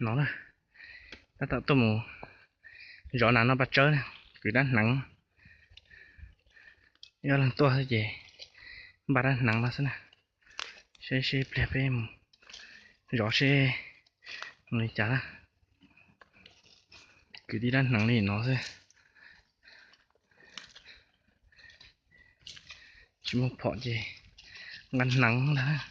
No na, tab tom tuaj mus zov nas noj paj tsawb na, kwv dab hneev. Ib leeg tuaj xwb ces npaj dab hneev no xwb na. Saib seb pliag peb mus zov seb li cas na. Kwv tib dab hneev li no xwb. Tsis muaj phom ces nqa hneev ntag.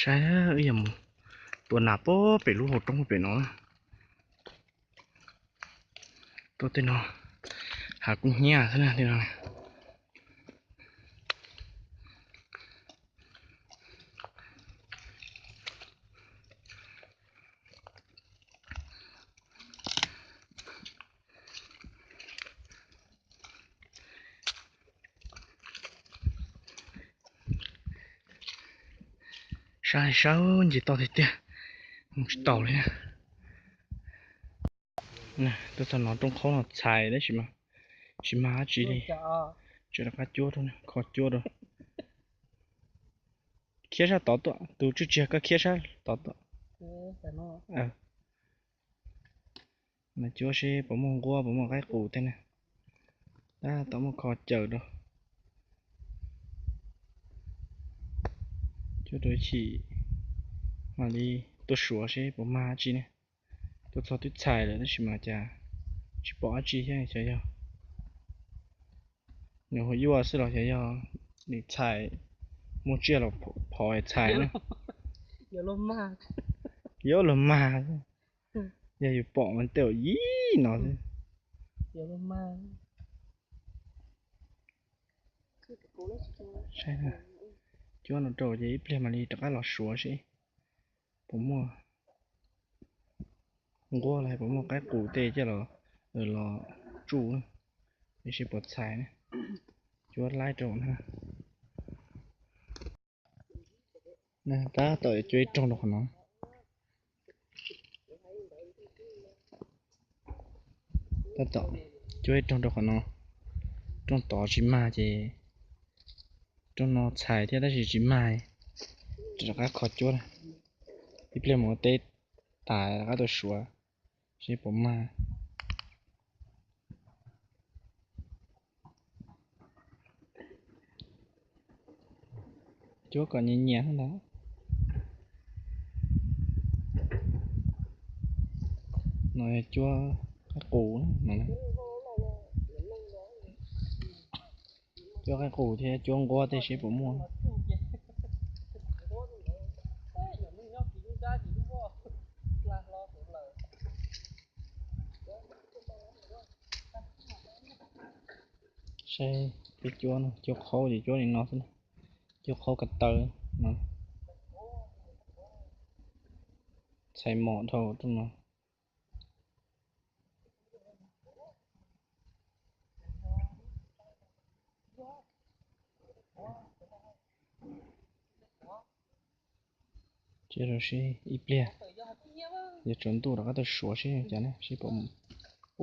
Saib, wb yog mus tua nas puag pem lub hauv roob pem no. Tuaj tej no hav kub hnyiab xwb na tej no. Sab sab nce toj tiag tiag, mus tsis taus li. Tuaj txog no rooj qhaub no txhais tab sis mas tsis mag dab tsi li. Tseem rov qab cuab rau, kho cuab rau. Khiab sab tod tuaj, tus tswj tsiag koj khiab sab tod tuaj. Mas cuab seb puas muaj nquab puas muaj qaib qus tej na. Tab tom muaj kho cawm rau. Cuab rau chim mam li tuaj suav seb puas mag dab tsi ne. Tuaj txog twb txhais lawm tab sis mas cas tsis pom dab tsi thiab, xyov yog nws hu yuaj xwb los xyov yog nws txhais muaj tsiaj los phov es txhais na. Yuav luag mag, yog yus pom mas tej zaum yim no xwb. Cuab no rau ces ib pliag mam li rov qab los suav seb puas muaj nquab los puas muaj qaib qus tej coj los, los tsuj na, seb puas txhais na. Cuab laib rau na. Tab tom cuab ib rooj rau qhov no. Tab tom cuab ib rooj rau qhov no. Rooj tod tsis mag ces rooj no txhais thiab tab sis tsis mag, rov qab kho cuab. Ib pliag mus ua teb tas rov qab tuaj suav seb puas mag. Cuab kom nyias nyias ntag. No yog cuab qaib qus no. Cuab qaib qus thiab cuab nquab tej seb puas muaj. Saib peb cuab no, cuab qhaub ces cuab li no xwb, cuab qhaub ko taw no. Txhais mos dhau rau no. Cia rau seb ib pliag, yuav tsaus ntuj rov qab tuaj suav seb cas ne, seb puas,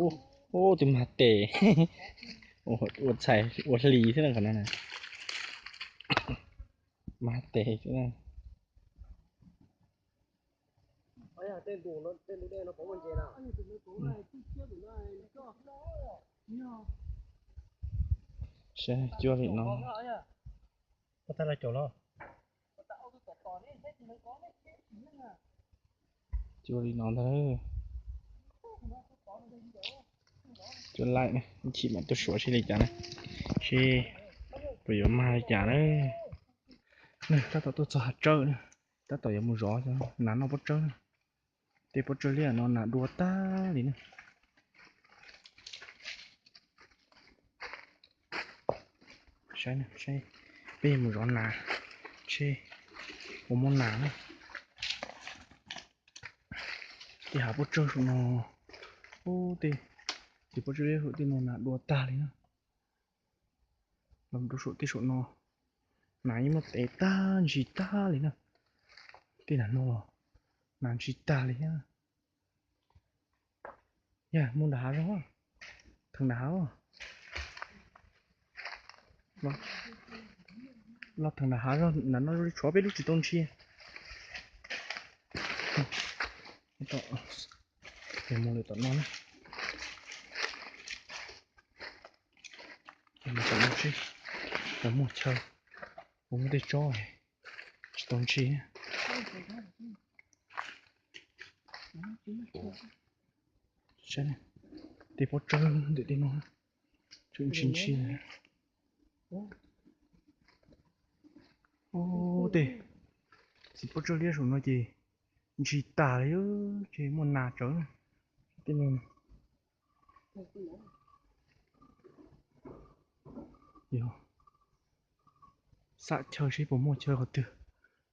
ub, twb mag tes, ua txhais ua hlis thiab na qhov no na. Mag tes xwb na. Saib cuab li no. Cuab li no ntag. Cuab laib, ib chim mam tuaj suav seb li cas na, seb puas yuav mag li cas na. Tab tom tuaj txog hav tsawb na, tab tom yuav mus zov nas noj pob tsawb na. Tej pob tsawg liaj no nas dua tag li na. Saib, saib, peb yuav mus zov nas, seb puas muaj nas na. Tej hav pob tsawg saum no, ub, tej, tej pob tsawg liaj saum tej no nas dua tag li na. Los rau saum tej saum no, nas yeej muab tev tag ntsis tag li na. Tej nas no los nas ntsis tag li thiab. Yog mus nram hav zoov, theem nram hav. Los tag nram hav zog nram no tshuav peb lub tsis tau ntshis. Mus lawm tom no na. Tom no seb puas muaj chaw, puas muaj tej tsob tsis tau ntshis. Tej pob tsawb ntawm tej no tseem ntshis ntshis. Ub, tej txiv pob tsawb liab saum no ces ntshis tas li, ces muaj nas tsawv tej no. Yog xam chaw seb puas muaj chaw qhov twg.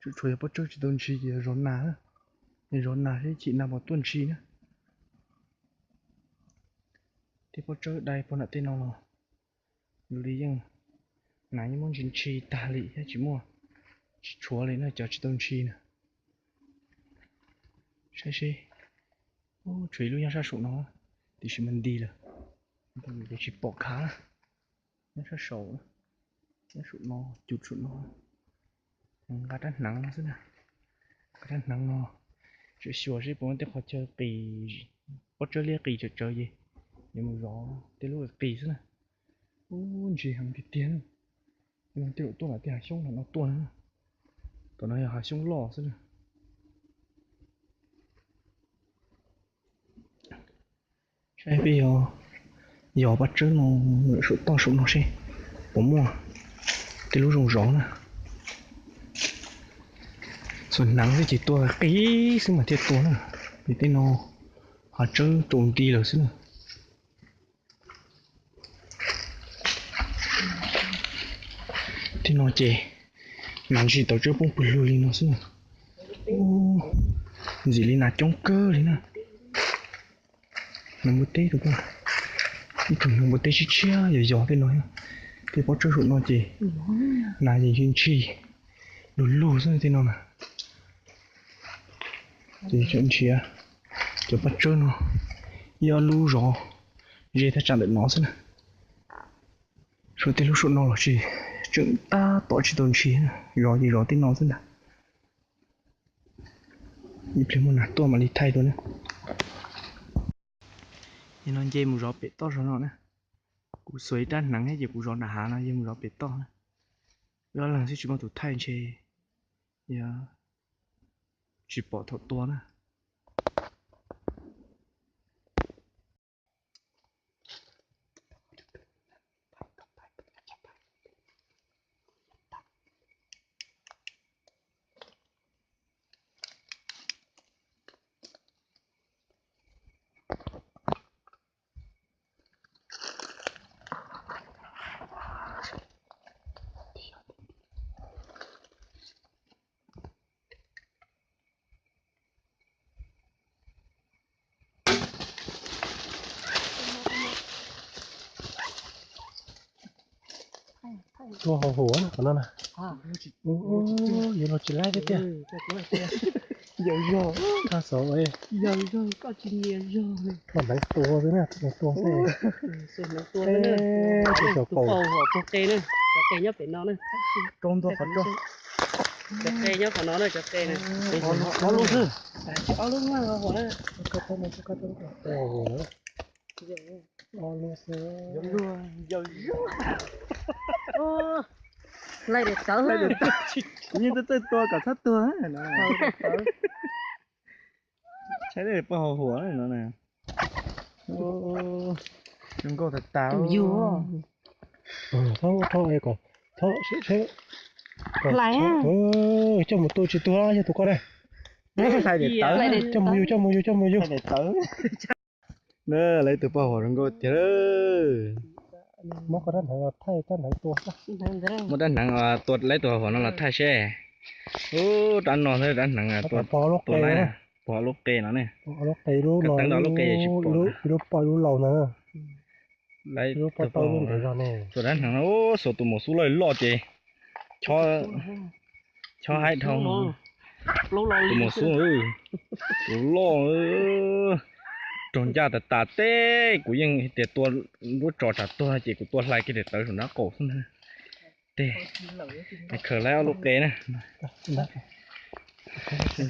Tsuas tshuav yog pob tsawb tsis tau ntshis ces yog zov nas, yog zov nas seb chim nas puas tuaj ntshis na. Tej pob tsawb dai puag nram tej no los yus li yeej, nas yeej muab ntshis ntshis tag li thiab tsis muaj, tsis tshuav li na cov tsis tau ntshis na. Saib seb, tshuav ib lub nyob sab saum no, tiam sis mas nti lawm, tsis pom khav. Nyob sab saum, nyob saum no, cus saum no, nqa rab hneev no xwb na. Nqa rab hneev no, tseem xyuas seb puas muaj tej qhov chaw qis, pob tsawb liab qis tsawv tsawv ces yuav mus zov tej lub qis xwb na. Ub, ntshis heev tiag tiag. Tej zaum tuaj nram tej hav xyoob no tuaj na. Tom no yog hav xyoob loj xwb na. Saib peb yog yos pob tsawb no saum toj saum no seb puas muaj tej lub zoo zov na. Txhua hneev xwb ces tuaj qis xwb mas thiaj tuaj na. Vim tej no hav tsawb tsaus nti lawm xwb na. Tej no ces nas ntshis tau tsawb poob pw lug li no xwb na. Ntxim li nas coob kawg li na. Nas npua teb, ib tug nas npua teb tshiab tshiab yog yos tej no. Tej pob tsawb saum no ces nas yeej ntshis lug lug xwb tej no na. Ces tseem nrhiav cov pob tsawb no ib ob lub zov ze thaj tsam ntawm no xwb na. Saum tej lub saum no los tsis, tseem tab tom tsis tau ntshis, zov ces zov tej no xwb ntag. Ib pliag muaj nas tuaj mam li thaij dua na. Ces no nce mus zov pem toj zog no na. Kuv xuas ib rab hneev thiab ces kuv zov nram hav no, yog mus zov pem toj na. Wb ob leeg xwb tsis muaj tus thaij ntshe yog tsis pom thaum tua na. Tua hauv huam qhov no na. Yuav luag tsis laib thiab tiag. Yawg zog, thaj xov, yawg zog, koj tsis nyiam zog. Tua hnov tua xwb na, tua xwb. Tus pau hauv qhov qe na, cov qe nyob pem no na. Rau ntua qhov tso. Cov qe nyob qhov no na, cov qe na. Ob lub xwb. Ob lub na. Ob lub xwb. Laij daim tawv, yeej txawj tua kom txhob tuag no. Saib poj hauv huam no na. Zoo nkauj tas tas. Thaub, thaub, thaub, coj mus tua tsis tuag yog tus ko na. Coj mus yug, coj mus yug, coj mus yug. Na, lawv tus poj huam zoo nkauj tiag. Muab koj rab hneev thaij rab hneev tua. Muab rab hneev tua lawv tus poj huam no los thaij seb. Ub, rab no xwb rab hneev tua, tua lawv, pog lub qe no ne. Lub qe, lub no, lub poj lub laus ntag. Lub poj tau lub ntawd zog ne. Tus rab hneev no, xuas tus maum xub loj loj ces chob haib dhau. Tus maum xub, tus loj, raug ncaj tas tas teb. Kuv yeej tias tua nruab tso tsam tuag ces kuv tua hlais kiag daim tawv saum nraub qaum xwb ntag. teg, khaws laib ob lub qe na.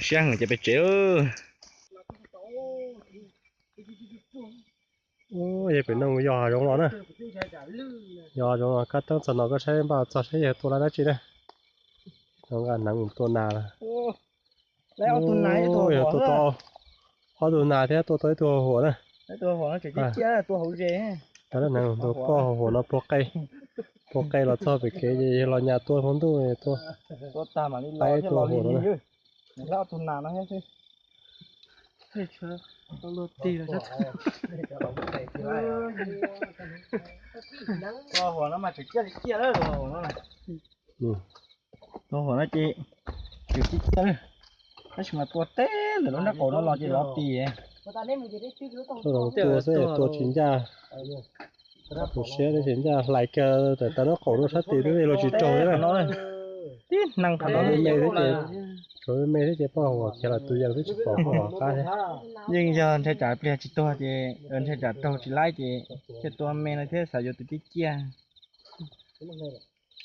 Siab heev ces pem tsev. Yog pem no yog hav zoov los na. Yog hav zoov los kab teeb txog no koj saib npaj txog saib yog tua lawm dab tsi na. Nqa hneev mus tua nas lawm. Yog tua tau ob tug nas thiab tua tau ib tug huam na. Tua hneev tua poj huam no puag qe, puag qe los txog pem kev ces yog los nyas tua hmo ntuj tua, tua tag mam li los tua huam no na. Tua huam no mas tseem ciaj li ciaj lawm. Tua huam no ces tseem ciaj ciaj lawm, tab sis mas tua teb ntawm lub nrab qaum no los ces lov tis. Tua xwb tua tsis ncaj. Tus siab tsis ncaj hlais kiag tawm tau nraub qaum rau sab tid twb luag tsis raug li. Tib hneev qhov no me thiab ces, tshuav me thiab ces poj huam khiav los tus yees twb tsis pom poj huam qab thiab. Yeej yog ntshai tsam pliag tsis tuag ces ntshai tsam raug tsis laib ces thiaj tua me no thiab xav yuav tus tib ciaj.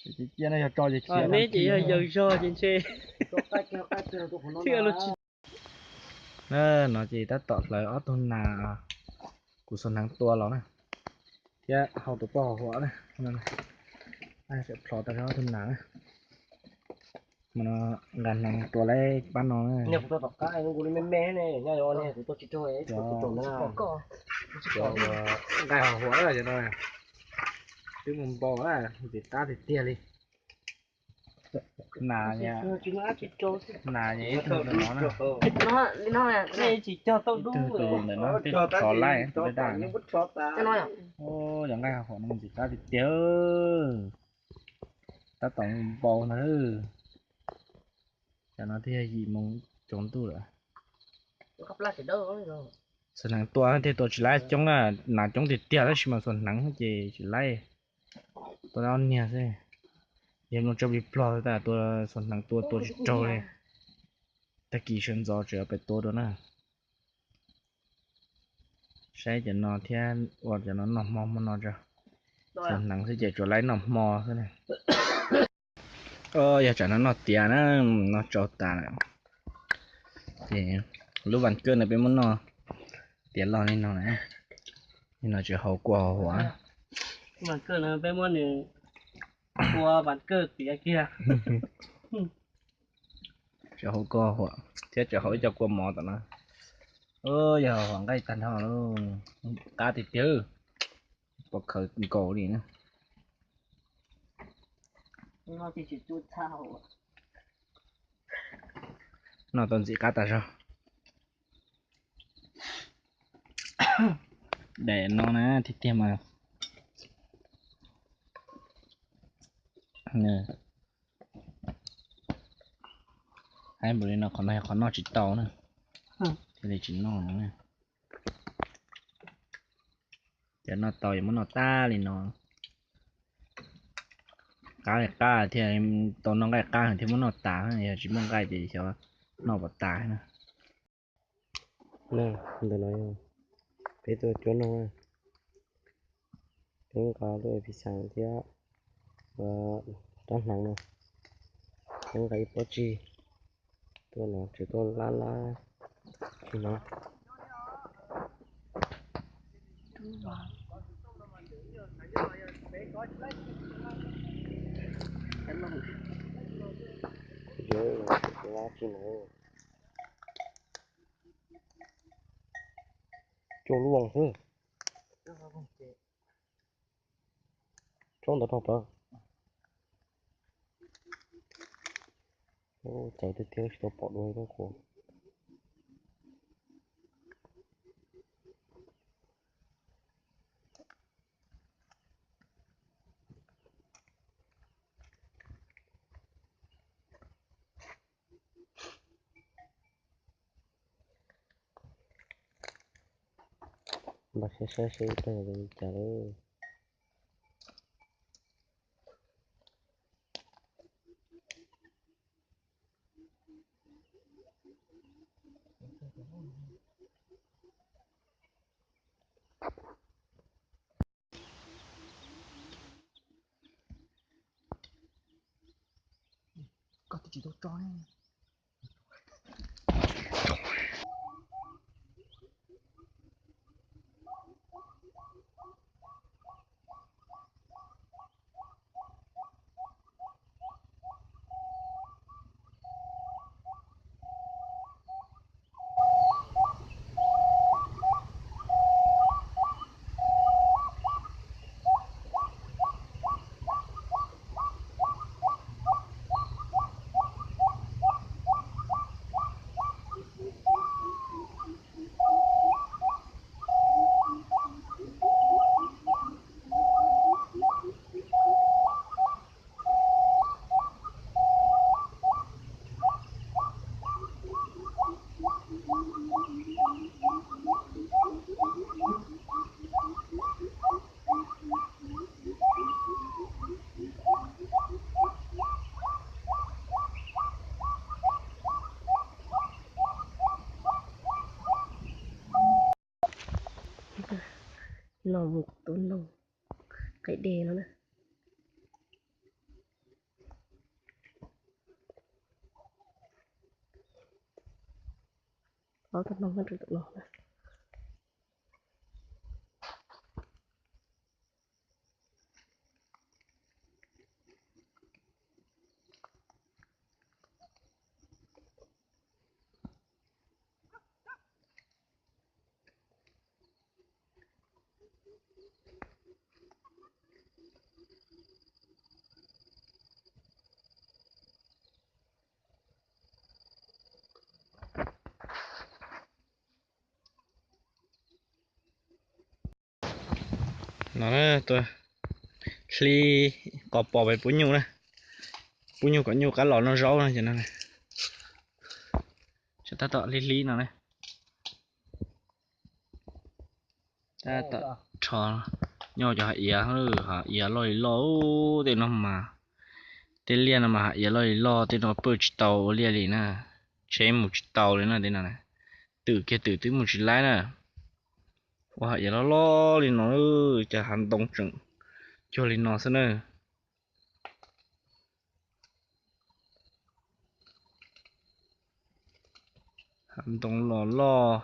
Tus tib ciaj no yog tso ces khiav me ces yog yaws zog ces ntshe thiaj los tsis. No ces tab tom hlawv ob tug nas kuv xuas hneev tua los na, thiab hau tus poj huam na, plhov tau ob tug nas na. Mas no nqa hneev tua laib pab no na. Nqaij hau huam no twb mus npau ntxim qab tiag tiag li. Nas, nas ib tug ntawm no na, ib tug tus ntawm no tej tsov laij daj daj. Cov nqaij hau huam no ntxim qab tiag tiag. Tab tom npau ntag. Tam no twb yog yim moo tsaus ntuj lawm. Xuas hneev tua thiaj tua tsis laib coob na, nas coob tiag tiag tab sis mas xuas hneev ces tsis laib. Tua ob niag xwb, yog mloog tsawb plig plog tas tua, xuas hneev tua tua tsis raug li. Tag kis sawv ntxov tseem pem tua dua na. Saib cov no thiab ua cov no noj hmo hmo no tso. Xuas hneev xwb ces tsuas laib noj hmo xwb na. Yog tsam no noj tiav na, noj tsau tas lawm. Ces lub vas kawj no peb muab noj tiav los li no na. Li no tsis haus kua huam. Vas kawj no peb muab nws ua vas kawj tiav kiag. Tsis haus kua huam thiab tsis haus ib co kua mov tom no. Yog huam nqaij tag nrho, qab tiag tiag, pom khawv nkaus li na. Noj tau ntxim qab tas zog. Daim no na tiag tiag mas. Hais npaum li no qhov no yog qhov noj tsis tau na, thiaj li tsis noj no. Cov noj tau yuav muab noj tag li no. Qab li qab thiaj tau noj nqaij qab thiaj muab noj tas, yog tsis muaj nqaij ces xyov noj puas tas na. Ntawm no peb tuaj cuab noog, peb nqa lub epis xas thiab rab hneev no, peb nqa ib pob tsig tuaj no, tseem tuaj lab lab tsis no. Lab tsis no. Cuaj lub voos xwb. Tsob ntawd rau pawg. Caiv tiag tiag tsis tau pom dua li kuv. Npaj siab saib seb ib pliag li cas lawm. Koj twb tsis tau tso ne. Los mus tua noog qaib deg no na. Ob tug noog nyob rau tom no na. No na, tuaj hlib qos pos pem pub nyuj na, pub nyuj kom nyuj qab los noj zaub no ces no. Tab tom hlib hlib no na. Tab tom rho nyob cov hav iav, hav iav loj li loj tej no mas, tej liaj no mas hav iav loj li loj tej no pw tsis tau ua liaj li na, tsheb mus tsis tau li na tej no. Twm kiag twm twb mus tsis laib na. Ua hav iav loj loj li no, cov hav ntoo tseem cuag li no xwb na. Hav ntoo los loj,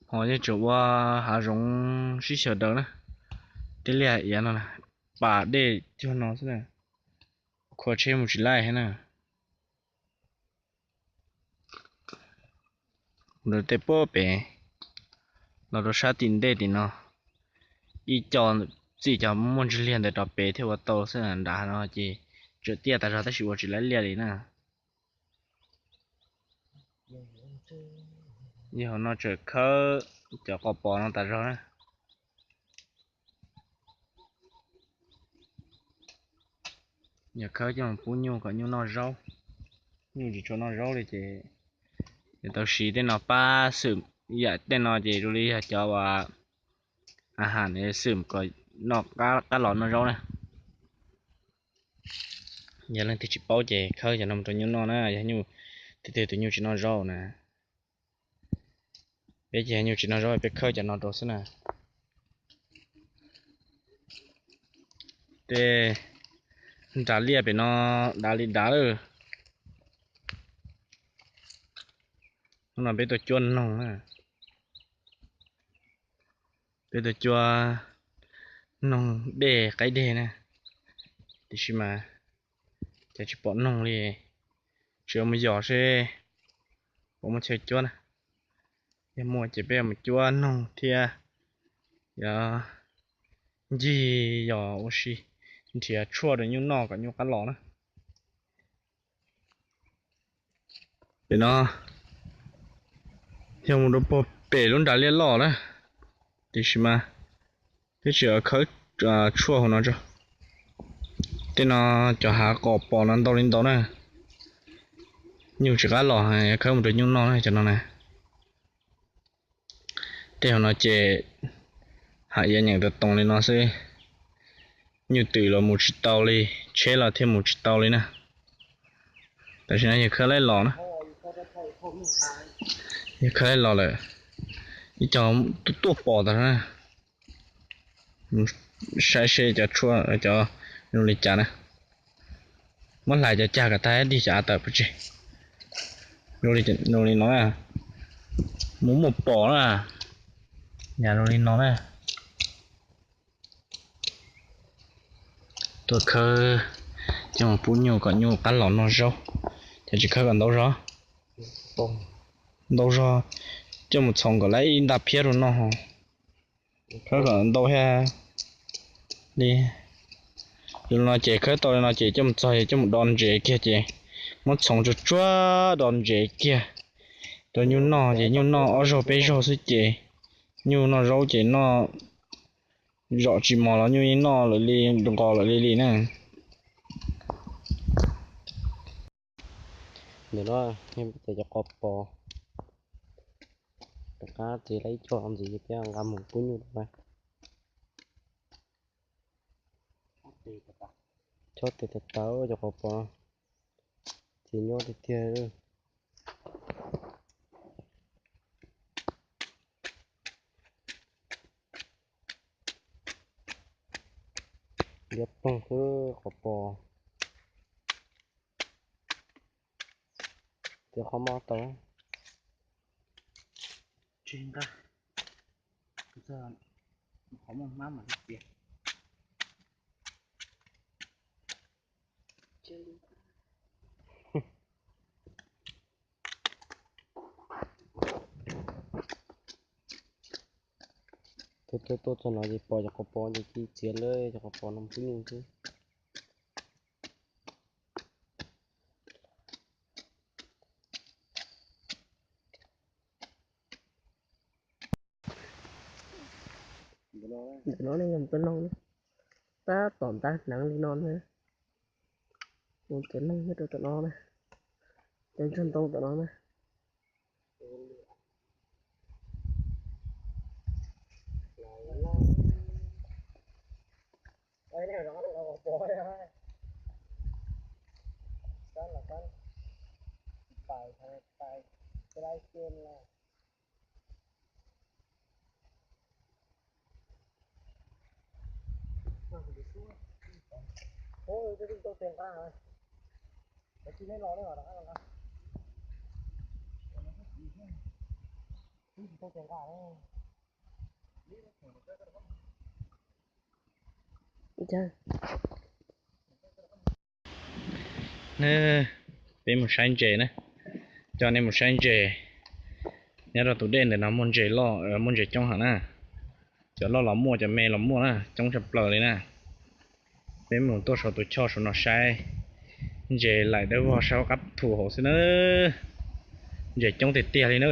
ho yeej tseem ua hav zoov sib xyaw daws na. Tej liaj hav iav no pas dej cuag no xwb na, khua tsheb mus tsis laib thiab na. Ntawm tej puag pem los rau sab tim ntej tim no, ib co txij cov muaj ntsig liag ntawd rov pem thiaj ua tau xwb, nram no ces tseem tiaj tas zog tab sis ua tsis laib liaj li na. Yog no tseem khawb cov qos pos no tas zog na. Yog khawb coj mus pub nyuj kom nyuj noj zaub. Nyuj tsis tshua noj zaub li ces yuav tau siv tej no pab xwm, yam tej no ces zoo li yog cov uas a has xwm kom noj qab los noj zaub na. Yog leej twg tsis paub ces khawb cov no rau nyuj noj na, yog nyuj, tej twg tus nyuj tsis noj zaub na. Peb ces yog nyuj tsis noj zaub peb khawb cov no rau xwb na. Tej nras liaj pem no dav li dav lawm. Hnub no peb tuaj cuab noog na. Peb tuaj cuab noog dej qaib deg na, tiam sis mas cas tsis pom noog li. Tsis ua mus yos seb puas muaj chaw cuab na. Yog muaj ces peb mus cuab noog thiab yuav ncig yos ua si nrhiav tshuaj rau nyuj noj kom nyuj qab los na. Pem no yog mus rau puag pem lub nram liaj loj na, tiam sis mas peb tsis khawb tshuaj hauv no tso. Tej no cov hav qos pos no ntau li ntau na, nyuj tsis qab los, khawb mus rau nyuj noj na cov no na. Tej hauv no ces hav iav nyeem tau toos li no xwb, nyuj twm los mus tsis tau li, tsheb los thiaj mus tsis tau li na. Tam sim no yawg khawb laib los na, yawg khawb laib los lawm, ib co tuaj pom tas na. Saib seb cov tshuaj cov zoo li cas na. Muab hlais cov cag kom tag dig cov av tawm pov tseg. Zoo li no na, mus muaj pom na, yam zoo li no na. Tuaj khawb coj mus pub nyuj kom nyuj qab los noj zaub, ces tsis khawb kom ntau zog. Ntau zog, coj mus txhoov kom lawv ib nta phiab rau noj. Khawb kom ntau thiab li. Li no ces khawb tau li no ces coj mus txog ces coj mus do ntsev kiag ces muab txhoov tsuag tsuag do ntsev kiag rau nyuj noj ces nyuj noj ob zaug peb zaug xwb ces nyuj noj zaub ces noj zom tsis mos los nyuj yeej noj lawm li, nqos lawm li li na. Ntawm no ces cov qos pos, rov qab txiav lawm ib co ntxiv thiab nqa mus pub nyuj rau. Chob tes tas tas cov qos pos, txiv nyob tiag tiag. Liab ploog xwb qos pos. Txiav qhov mov tau. Tseg nqaj, qhov muaj hmab mas txiav. Tuaj tuaj tuaj txog no ces pom cov qos pos ces cia txiav lawm cov qos pos no pub nyuj xwb. Ntawm no ne yog mus tua noog, tab tom ntab hneev li no na. Mus tua noog nyob rau tom no na, cov ntsuag ntoo tom no na. Peb mus saib ntses na, coj nej mus saib ntses. Nyob rau tus dej ntawm no muaj ntses loj, muaj ntses coob heev na. Cov loj los muaj, cov me los muaj na, coob tshaj plaws li na. Peb mus tuaj saum tus choj saum no saib, ntses laim dawb vog sab qab thu hauv xwb na. Ntses coob tiag tiag li na.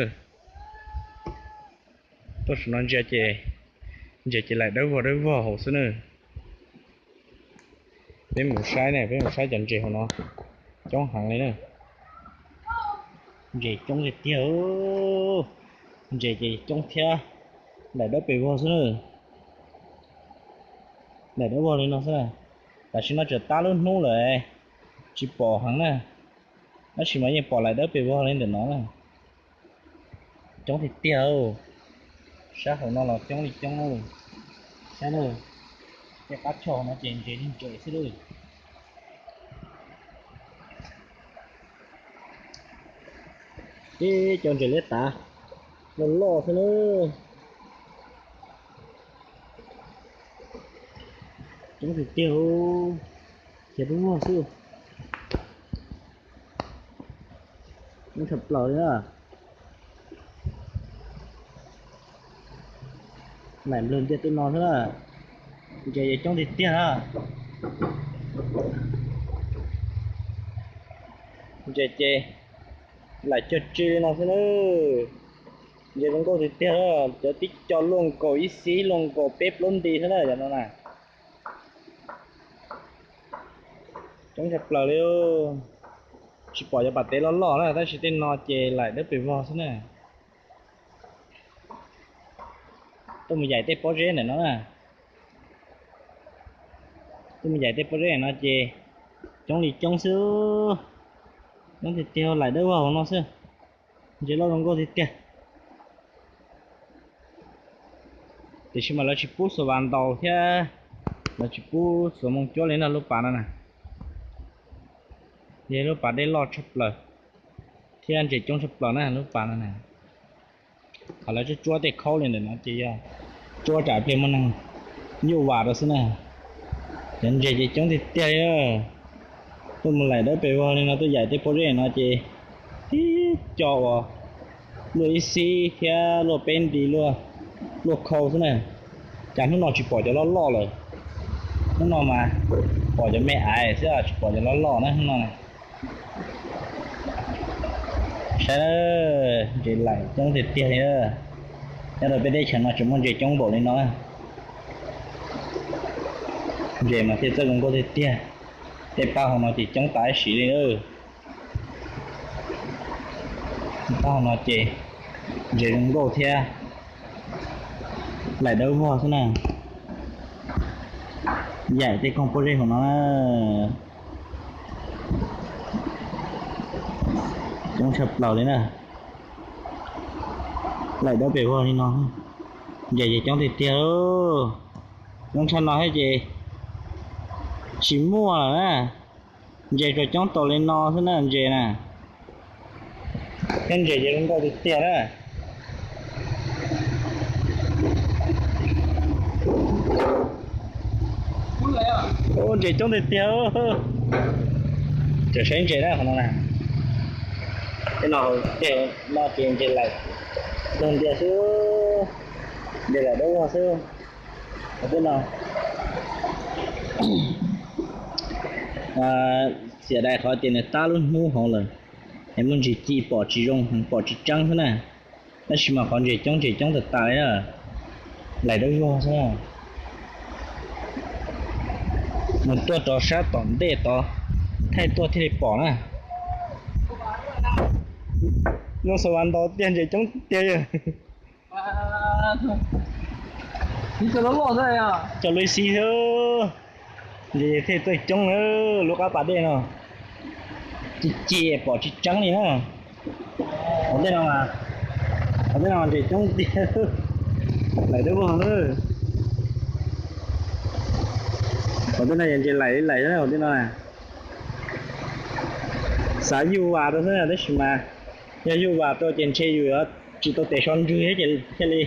Tuaj saum no ntsia ces ntses ces laim dawb vog dawb vog hauv xwb na. Peb mus saib ne, peb mus saib cov ntses hauv no, coob heev li na. Ntses coob tiag tiag, ntses ces coob thiab, laim dawb pes vog xwb na. Laim dawb vog li no xwb na. Tam sim no tseem tab lub hnub lawm, tsis pom heev na, tab sis mas yeej pom laim dawb pes vog li ntawm no na. Coob tiag tiag, sab hauv no los coob li coob. Saib na, tej qab choj no ces ntses li ntses xwb lawm. Ib co ntses liab tav loj loj xwb na. Coob tiag tiag, khiav dub vog xwb. Coob tshaj plaws li na. Laim nplawg ntiaj teb no xwb na. Ntses ces coob tiag tiag na. Ntses ces laim cog tsi li no xwb na. Ntses zoo nkauj tiag tiag, cov tib co luaj nkaus ib xib luaj nkaus peb plaub nti xwb na cov no na. Coob tshaj plaws li. Tsis pom cov pas tev loj loj na, tab sis tej no ces laim dawb pes vog xwb na. Tuaj mus yaim tej pob zeb ntawm no na. Tuaj mus yaim tej pob zeb ntawm no ces coob li coob xwb. Coob tiag tiag, laim dawb vog hauv no xwb. Ntses loj zoo nkauj tiag tiag. Tiam sis mas lawv tsis pub xuas vas ntaus thiab, lawv tsis pub xuas moo cuab li na lub pas no na. Yog lub pas dej loj tshaj plaws thiab ntses coob tshaj plaws na lub pas no na. Qhov lawv tsuab tsuab tej khaub li ntawm no ces yog tsuab tsam pliag muaj neeg yuj vas rau xwb na. Cov ntses ces coob tiag tiag li. Tuaj mus laim dawb pes vog li no tuaj yaim tej pob zeb no ces tib co uas luaj ib xib thiab luaj peb nti, luaj khau xwb na. Cas hnub no tsis pom cov loj loj lawm. Hnub no mas pom cov me aiv xwb tsis pom cov loj loj na hnub no. Saib, ntses laim coob tiag tiag li. Nyob rau peb teb chaws no tseem muaj ntses coob npaum li no. Ntses mas thiaj txawj zoo nkauj tiag tiag. Tej pab hauv no ces coob tas ib sim li. Pab hauv no ces ntses zoo nkauj thiab laim dawb vog xwb na. Yaim tej koog pob zeb hauv no na. Coob tshaj plaws li na. Laim dawb pes vog li no, ntses ces coob tiag tiag. Coob tshaj no thiab ces tsis muaj lawm na. Ntses tsuas coob tau li no xwb na ntses na. Thiab ntses ces zoo nkauj tiag tiag na. Ntses coob tiag tiag. Tseem saib ntses na qhov no na. Tej no, tej no ces ntses laim, ntses laim xwb, ntses laim dawb vog xwb. Qhov tej no xiam dais qhov tias nws tab lub hnub hauv lawm, es muaj ntsis ci pom tsis zoo, pom tsis tseeb xwb na. Tab sis mas qhov ntses coob ntses coob tas tas li na, laim dawb vog xwb. Mus tuaj rau sab tom ntej tod, thaij tuaj thiaj li pom na. Nyob xav vas nto tiag ntses coob tiag. Cov lub xib xwb, ntses thiaj tuaj coob na. Lub qab pas dej no ci ci pom tsis tseeb li na. Qhov tej no, qhov tej no ntses coob tiag, laim dawb vog na. Qhov tej no yog ntses laim li laim xwb qhov tej no. Xav yuj vas rau xwb tab sis mas yog yuj vas rau ces ntshe yus yuav tsis tau tes so ntswg thiab ces thiaj li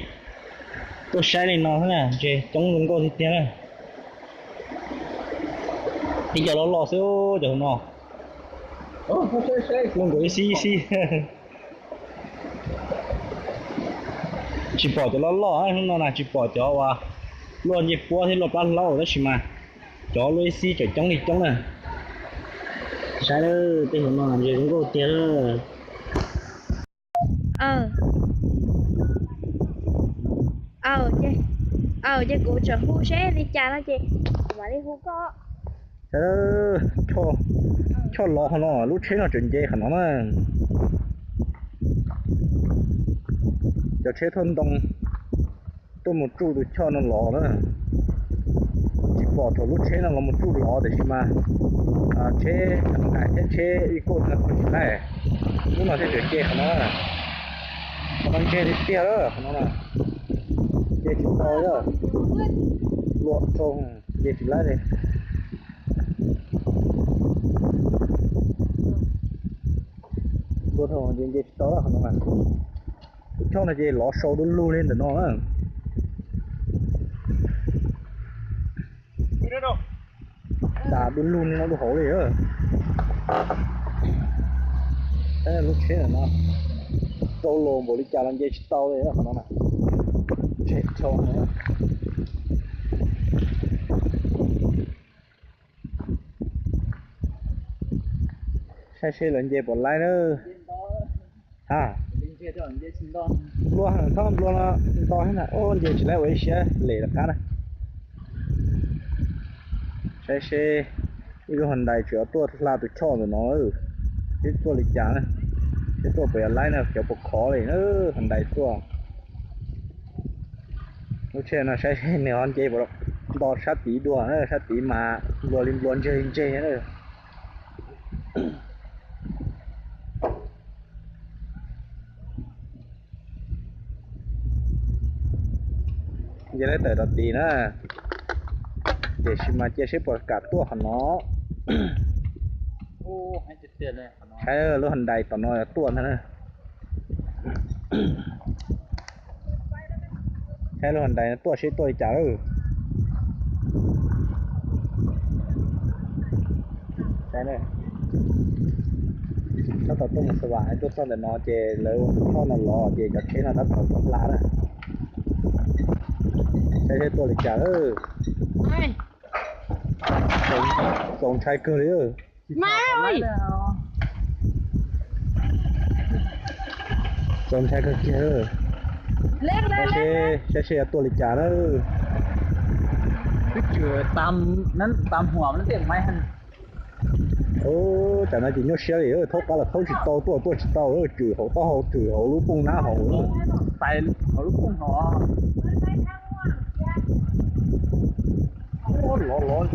tuaj saib li no xwb na. Ntses coob zoo nkauj tiag tiag na. Tib co loj loj xwb cov hauv no, luaj nkaus ib xib ib xib. Tsis pom cov loj loj hnub no na, tsis pom cov uas luaj ncej puab thiab luaj plab hlaub tab sis mas cov luaj ib xib tseem coob li coob na. Saib tej hauv no ntses zoo nkauj tiag. Aw, ces kuv tseem hu seb li cas no ces kuv mam li hu koj. Choj lov qhov no, lub tsheb no tseem nce qhov no na. Cov tsheb thauj ntoo tuaj mus tsuj tus choj no lov na. Tsis pom thaum lub tsheb no los mus tsuj lov tiam sis mas tsheb thiab tsheb ib kuj no tsis laib. Lub no thiaj tseem nce qhov no. Qhov no ntse tiag tiag lawm qhov no. Nce tsis tau, luam rau, nce tsis laib li. Luam rau nce nce tsis tau qhov no. Tus choj no ces lov sau du lug li ntawm no na. Nta du lug li no rau hauv li. Lub tsheb ntawm no rau los npaum li cas los nce tsis tau li qhov no. Tsheb rau. Saib seb lawv nce puas laib na. Ha, nplua heev, thob nplua no nto thiab na. Nce tsis laib ua ib siab lem rov qab na. Saib seb ib lub hos ntais tseem tuaj hla tus choj ntawm no, seb tuaj li cas na. Seb tuaj puas yog laib na, cov puas khov li na, hos ntais tuaj. Lub tsheb no saib seb nws ho nce puas nto sab tid dua, sab tid mas nplua li nplua ntseg li ntseg na. Nce laib tawm rau tid na, tiam sis mas cia seb puas kam tuaj qhov no. Saib lub hos dais tom no tuaj ntag na. Saib lub hos dais tuaj seb tuaj li cas lawm. Tab tom tuaj mus Xav Vam tuaj txog ntawm no ces lawv ua tus choj no los ces cov tsheb no tab tom tuaj hla na. Saib seb tuaj li cas lawm. Txaus ntshai kawg li. Txaus ntshai kawg kiag. Saib seb, saib seb yuav tuaj li cas na. Twb tswm tam huam tej maiv. Tam no ces nyuaj siab li, thaub qab los thaub tsis tau, tuaj tuaj tsis tau, tswm hauv taub hau, tswm hauv lub pooj nab hauv. Hauv lub pooj hauv. Los, los, los,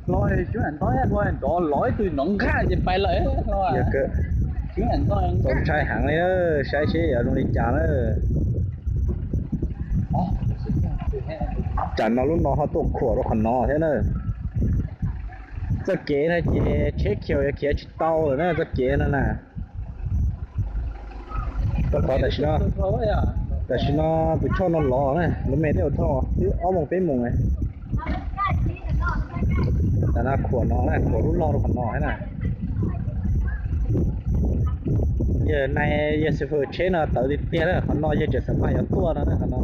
nrov, los ib tug nrov nqaj ces pais lawm. Txaus ntshai heev li, saib seb yuav zoo li cas na. Tsam no lub no ho tuaj khuam rau qhov no thiab na. Txoj kev no ces tsheb khiav yuav khiav tsis tau lawm na txoj kev no na. Rau qhov tam sim no, tam sim no tus choj no los na, lub me tej ua thoj twb ob moos peb moos. Tam no khuam no na, khuam lub log rau qhov no thiab na. Yawg nai, yawg xib fwb tsheb no tawv tiag tiag na, qhov no yawg tseem xav mas yuav tuaj no na, qhov no.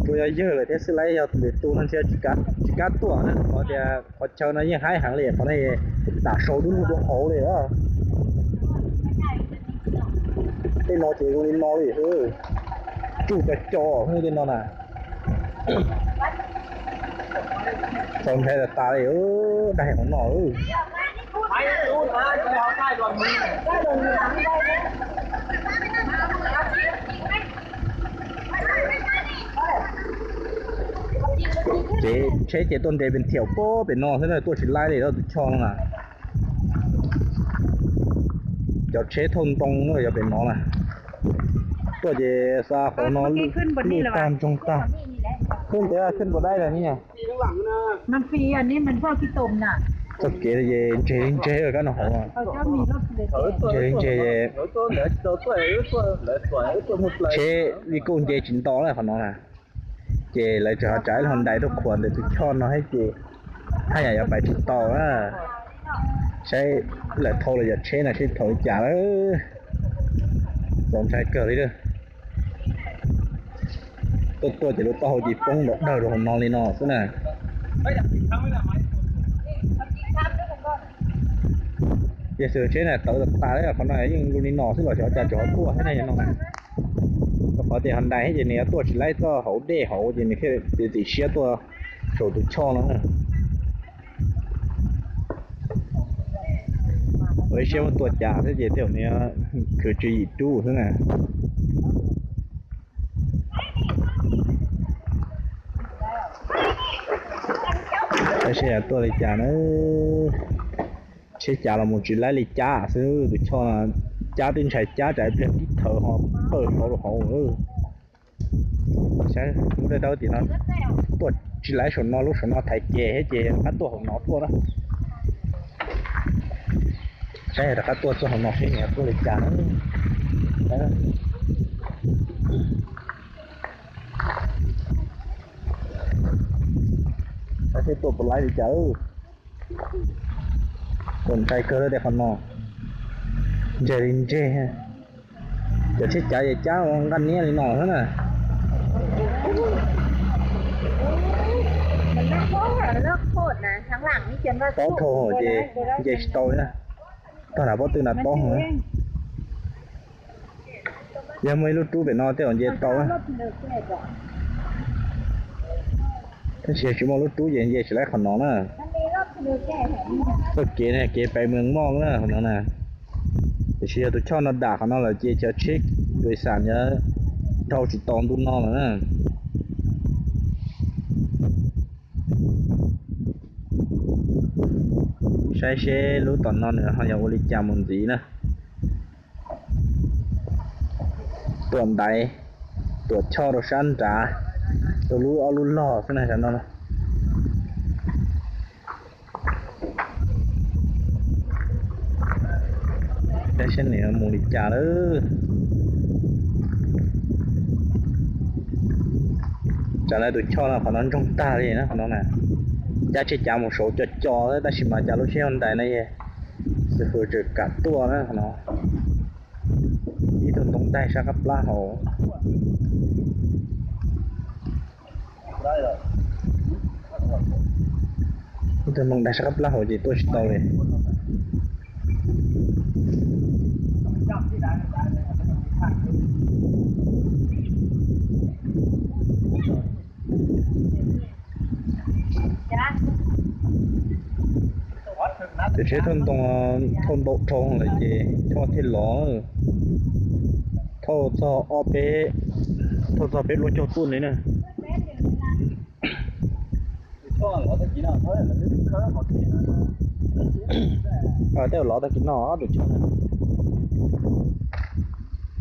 Tsuas yog yawg lawm thiab xwb, lawv yog lwm tus no ntshe tsis kam tuaj na, qhov tias qhov chaw no yeej haib heev li, qhov no tam sau dub lug dua hauv li. Tej no ces zoo li no li, tsuj co co tej no na. Txaus ntshai tas tas li, dai hauv no. Ces tsheb ces tuaj nres pes thiaum pem no xwb na, tuaj tsis laib li tus choj no na. Cov tsheb thauj ntoo yog pem no na. Tuaj ces xa qhov no lwj tag ntsoog tag. Khwb ntev khwb npua daib lawm ni. Txoj kev ces ntseg li ntseg kab no hauv. Ntseg li ntseg. Tsheb li kuj nce tsis nto na qhov no na. Ces lawv tseem ho tsav ib hos dais tuaj khuam ntawm tus choj no thiab ces haj yam yuav pais tsis tau na. Saib lawm thauj los yog tsheb no seb thaum li cas lawm. Txaus ntshai kawg li lawm. Tuaj tuaj ces lub taub hau ces poob nrov dawg rau hauv no li no xwb na. Yog xwm tsheb na tawv tas tas li, qhov no yeej zoo li no xwb los xyov cas tseem ho tuaj thiab ne no. Rau qhov tias hos dais thiab ces nws yuav tuaj tsis laib txoj hauv dej hauv ces nws thiaj txiav txim siab tuaj saum tus choj no. Ua ib siab muab tua cas thiab ces tej zaum nws khwv tswv yim rub xwb na. Saib seb tuaj li cas na. Tsheb cav los mus tsis laib li cab xwb, tus choj cab twb ntshai cab tsam ib pliag tib thawv ho pawg hauv rau hauv. Saib lub dawb dawb tim no tuaj tsis laib saum no, lub saum no thaiv ces thiab ces rov qab tuaj hauv no tuaj na. Saib rov qab tuaj txog hauv no seb nws tuaj li cas na. Saib seb tuaj puas laib li cas. Txaus ntshai kawg lawm tej qhov no. Ntseg li ntseg. Cov tsheb cav ces cab ua nqaj niab li no xwb na. Tob dhau ces nce tsis tau li na. Tog nram pob tw nram tob heev. Yog muaj ib lub rub pem no tej zaum nce tau. Tab sis yog tsis muaj lub rub ces nce tsis laib qhov no na. Txoj kev no kev pem Mees Moj na qhov no na. Tiam sis yog tus choj no dam qhov no lawm ces cov tsheb pes xam nyob dhau tsis tau ntu no lawm na. Saib seb lub tom no nws ho yog ua li cas mus ntxiv na. Tuam ntaiv, tuam choj rau sab nrad, rau lub ob lub log xwb na no. Saib seb nws mus li cas lawm. Tsam no tus choj no qhov no ntsoog tag li na, qhov no na. Cav tsheb cav mus saud co co xwb, tab sis mas cas lub tsheb hauv ntais no yog xwm hwm tseem kam tuaj na qhov no. Ib tug ntoo daig sab qab plab hauv. Ib tug ntoo daig sab qab plab hauv ces tuaj tsis tau li. Cov tsheb thauj ntoo, thauj ntau dhau lawm ces choj thiaj lov. Thauj txog ob peb, thauj txog peb plaub caug tuj li na. Tej zaum lov tag kis no tus choj na.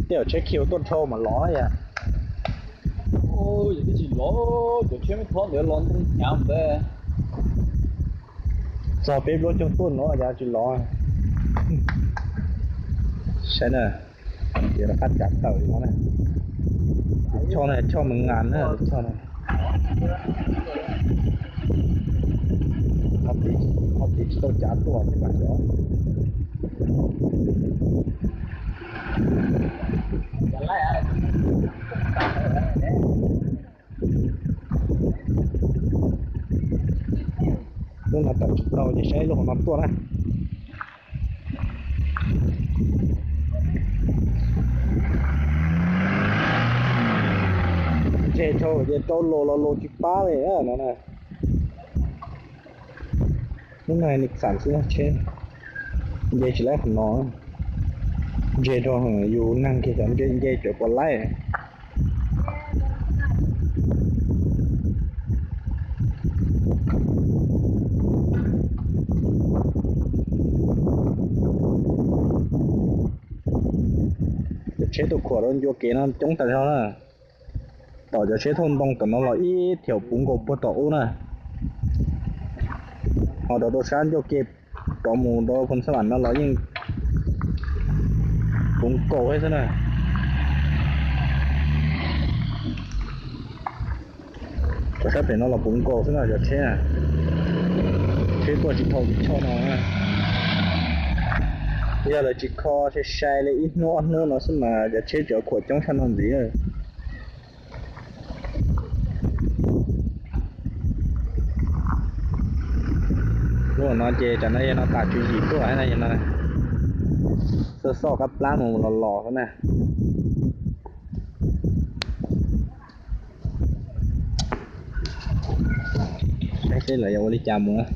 Tej zaum tsheb khiav tuaj dhau mas lov yom. Yog tib tsis lov, cov tsheb me thob ntawd los ntoo hnyav ntawd. Txog peb plaub caug tuj no cas tsis lov. Saib na, ces rov qab cav tawm li no na. Choj no choj mas ngas na, choj no. Qhov tid tsis tau cav tuaj thiab mas cov. Lub no tawm tsis tau ces saib lub hauv no tuaj na. Ntseg dhau ces rau los los los tsis pab li no na. Lub no nws xam xwb tsheb, nce tsis laib qhov no. Ntseg dhau, yus neeg kiag xyov nce cov puas laib. Cov tsheb tuaj khuam rau ncua kev no coob tas zog na. Tom cov tsheb thauj ntoo tom no los ib thiaum puv nkaus puag tom ub na. Ho rau rau sab ncua kev rov mus rau Phoos Xab Vam no los yeej puv nkaus thiab xwb na. Rau sab pem no los puv nkaus xwb no cov tsheb. Tsheb tuaj tsis dhau tus choj no. Yog lawv tsis kho sai sai li ib hnub ob hnub no xwb mas cov tsheb tseem khuam coob tshaj no ntxiv. Lub no ces tam no yog no tas tswv yim tuaj no, xoj xoj qab plab mus los los xwb na. Saib seb lawv yuav ua li cas mus.